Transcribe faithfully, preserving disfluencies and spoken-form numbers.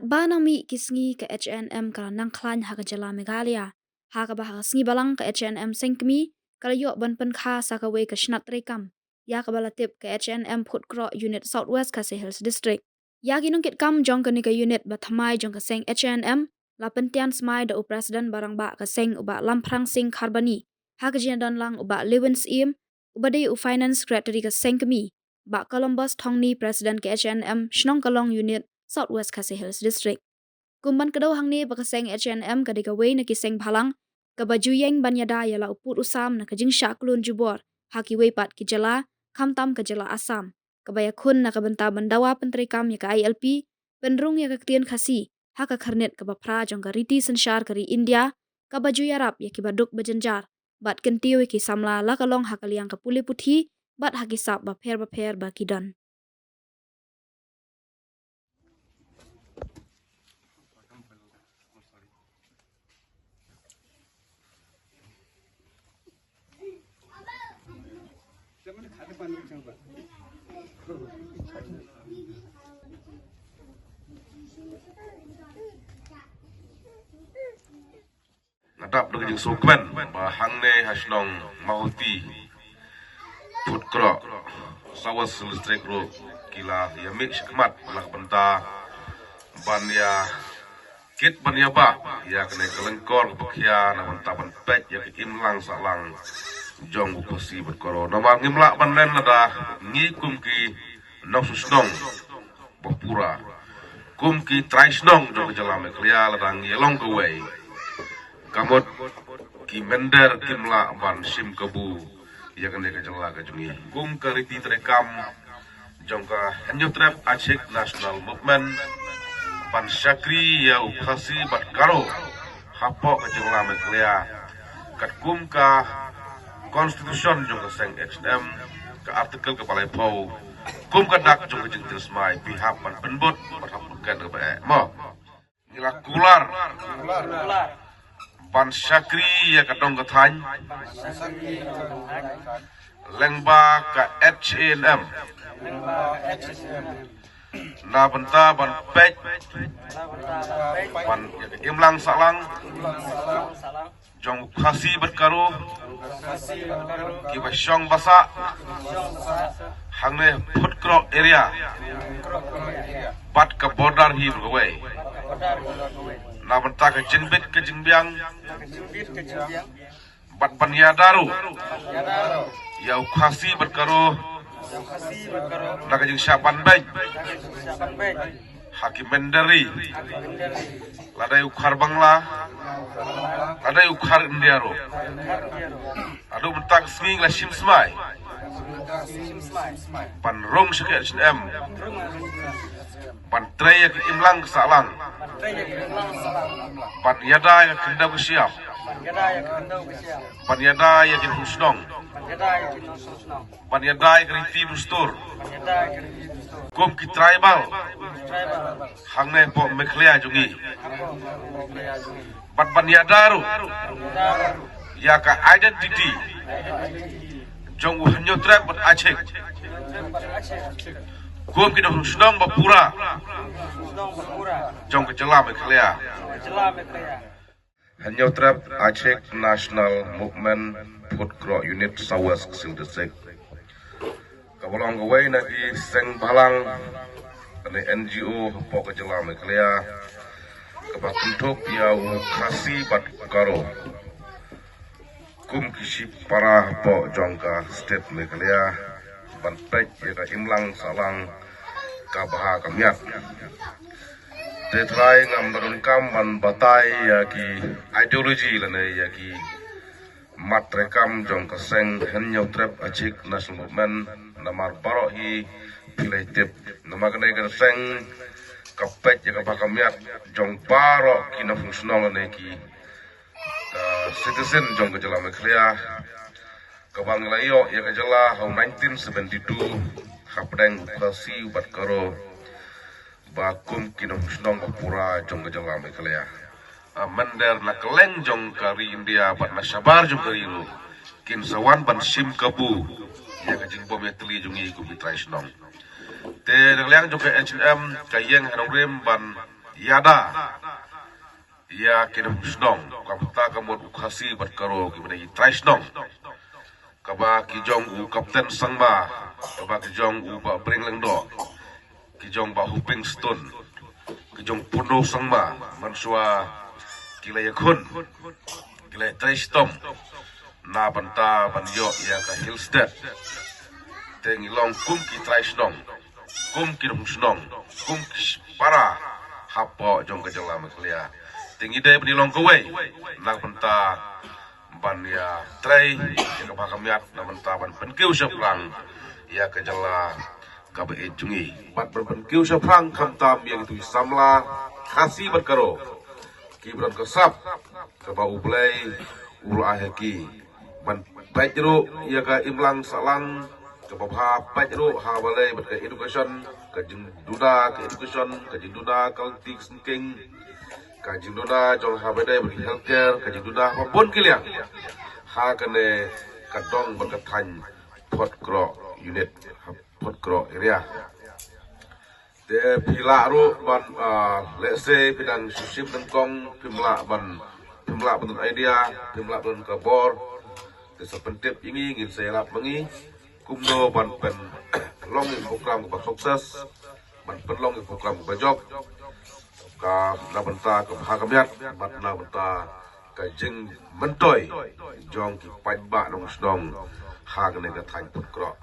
Ba nang mih ki sngi ka H A N M ka la nang khlaiñ ha ka jylla Meghalaya. Ha kaba ha ka sngi Balang ka H A N M seng kmie ka la ïoh ban pynkha sa kawei ka shnat treikam ïa kaba la tip ka H A N M Phutkroh Unit South West Khasi Hills District. Ïa ki nongkitkam jong kane ka unit ba thymmai jong ka seng H A N M la pyntian smai da u President ba rangbah ka seng u Bah Lamphrang Singh Kharbani, ha ka jingdon lang u Bah Lewin Syiem, uba dei u Finance Secretary ka seng kmie, Bah Columbus Thongni, President ka H A N M Shnong Kalong Unit South West Khasi Hills District. Kum ban kdew hangne ba ka seng H A N M ka dei kawei na ki seng bhalang kaba ju ïeng ban ïada ïa la u pud u sam na ka jingshah klun jubor ha kiwei pat ki jylla, khamtam ka jylla Assam, kaba ïakhun na ka bynta ban dawa pyntreikam ïa ka I L P, pynrung ïa ka ktien Khasi ha ka khyrnit kaba phra jong ka riti synshar ka ri India, kaba ju ïarap ïa kiba duk ba jynjar bad kyntiew ïa ki samla, la ka long ha ka liang ka pule puthi bad ha ki sap bapher bapher ba ki don. Nga dap da ka jingsngewkmen ba hangne ha shnong Mawhati, Phutkroh, South West District ruh ki la ïa mih shakhmat na ka bynta ban ïa kit ban ïa bah ïa kane ka lyngkor kaba khia na ka bynta ban peit ïa ka imlang sahlang jong u Khasi bad Garo. Namar ngim lah ban len lada ngi kum ki nongshong shnong ba pura, kum ki trai shnong jong ka jylla Meghalaya, lada ngi long kawei, ka mut ki mynder kim lah ban shim kabu ïa kane ka jylla ka jong ngi. Kum ka riti treikam jong ka Hynñiewtrep Achik National Movement ban shakri ïa u Khasi bad Garo hapoh ka jylla Meghalaya, katkum ka Constitution jong ka seng H A N M, ka Article kaba laiphew, kum ka dak jong ka jingtieng smai, phi hap ban pynbud bad hap ban ken kaba eh mo. Ngi la kular ban shakri ïa ka dong ka thaiñ lyngba ka H A N M na bynta ban peit ban ïa ka imlang sahlang jong u Khasi bad Garo kiba shong basa hangne Phutkroh area bad ka border hi ba kawei, na bynta ka jingbit ka jingbiang bad ban ïada ruh ïa u Khasi bad Garo na ka jingshah ban beiñ ha ki mynder ri, lada ïa u Khar Bangla, lada ïa u Khar India ruh. Haduh mynta ka sngi ngi la shim smai ban rung sha ka H A N M ban trei ïa ka imlang ka sahlang, ban ïada ïa ka khyndew ka shyiap, ban ïada ïa ki nongshong shnong, ban ïada ïa ka riti dustur kum ki tribal hangne hapoh Meghalaya jong ngi, bad ban ïada ruh ïa ka identity jong u Hynñiewtrep bad Achik kum ki nongshong shnong ba pura jong ka jylla Meghalaya. Hynñiewtrep Achik National Movement, Phutkroh Unit, South West Khasi Hills District, kaba long kawei na ki seng bhalang ne N G O hapoh ka jylla Meghalaya, kaba kynthup ïa u Khasi bad Garo kum ki shipara hapoh jong ka state Meghalaya ban peit ïa ka imlang sahlang ka bha ka miat. Te trai ngam da donkam ban batai ïa ki ideology lane ïa ki mat treikam jong ka seng Hynñiewtrep Achik National Movement, namar baroh hi phi la tip, namar kane ka seng ka peit ïa ka bha ka miat jong baroh ki nongshong shnong lane ki, uh, citizen jong ka jylla Meghalaya, kaba ngi la ïoh ïa ka jylla ha u nineteen seventy-two hapdeng u Khasi bad Garo ba kum ki nongshong shnong ba pura jong ka jylla Meghalaya. Ah, mynder na kylleng jong ka ri India bad na shabar jong ka ri ruh kin sa wan ban shim kabu ïa ka jingbym ïatylli jong ngi kum ki trai shnong. Te na ka liang jong ka H A N M ka ïeng ha nongrim ban ïada ïa ki nong shnong, kaba ta ka mut u Khasi bad Garo kiba dei ki trai shnong, kaba ki jong u Kapten Sangma, kaba ki jong u Bah Bring Lyngdoh, ki jong Bah Hoping Stone, ki jong Pundo Sangma, mynshuwa ki la ïakhun, ki la ïatrei shitom na bynta ban ïoh ïa ka Hill State. Te ngi long kum ki trai shnong, kum ki nong shnong, kum ki para hapoh jong ka jylla Meghalaya. Te ngi dei ban ïalong kawei na bynta ban ïatrei ïa ka bha ka miat, na bynta ban pynkiew shaphrang ïa ka jylla kaba ïeit jong ngi, bad ban pynkiew shaphrang khamtam ïa kitu ki samla Khasi bad Garo kiba don ka sap kaba U Blei u la ai ha ki, ban peit ruh ïa ka imlang sahlang kaba bha, peit ruh ha balei bad ka education, ka jingduna ka education, ka jingduna ka lynti ka syngkien, ka jingduna jong ha balei bad ka healthcare, ka jingduna ha bun ki liang ha kane ka dong bad ka thaiñ Photkroh unit, ha Photkroh area. Te phi lah ruh ban, ah, let's say phi dang shu shim nyngkong, phim lah ban, phim lah ban don idea, phim lah ban don ka bor. Te sa pyntip ïa ngi, ngin sa ïarap ma ngi kumno ban pynlong ïa ka program kaba success, ban pynlong ïa ka program kaba jop, ka na bynta ka bha ka miat bad na bynta ka jingmyntoi jong ki paidbah nong shnong ha kane ka thaiñ Photkroh.